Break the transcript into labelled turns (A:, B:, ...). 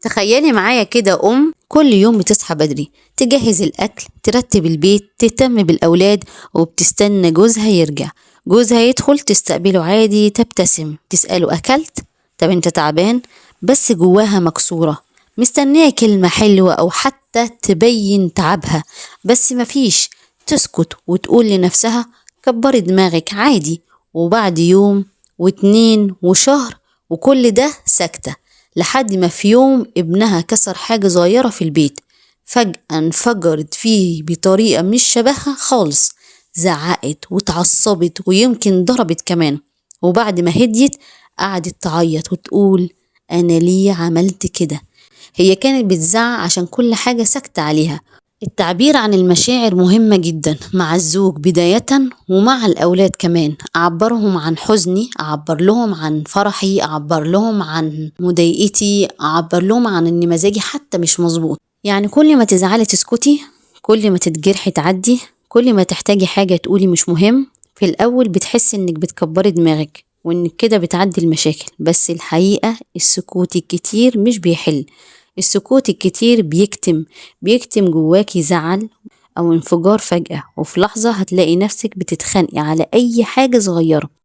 A: تخيلي معايا كده أم كل يوم بتصحى بدري، تجهز الأكل، ترتب البيت، تهتم بالأولاد، وبتستنى جوزها يرجع. جوزها يدخل تستقبله عادي، تبتسم، تسأله أكلت؟ طب أنت تعبان؟ بس جواها مكسورة، مستنية كلمة حلوة أو حتى تبين تعبها، بس مفيش. تسكت وتقول لنفسها كبري دماغك عادي. وبعد يوم واتنين وشهر وكل ده ساكتة، لحد ما في يوم ابنها كسر حاجة صغيرة في البيت، فجأة انفجرت فيه بطريقة مش شبهها خالص، زعقت واتعصبت ويمكن ضربت كمان. وبعد ما هديت قعدت تعيط وتقول أنا ليه عملت كده؟ هي كانت بتزعق عشان كل حاجة ساكتة عليها. التعبير عن المشاعر مهمة جدا مع الزوج بداية ومع الأولاد كمان. أعبرهم عن حزني، أعبر لهم عن فرحي، أعبر لهم عن مضايقتي، أعبر لهم عن إن مزاجي حتى مش مظبوط. يعني كل ما تزعلي تسكتي، كل ما تتجرحي تعدي، كل ما تحتاجي حاجة تقولي مش مهم. في الأول بتحسي إنك بتكبري دماغك وإنك كده بتعدي المشاكل، بس الحقيقة السكوت الكتير مش بيحل. السكوت الكتير بيكتم جواكي زعل أو انفجار فجأة، وفي لحظة هتلاقي نفسك بتتخانقي على أي حاجة صغيرة.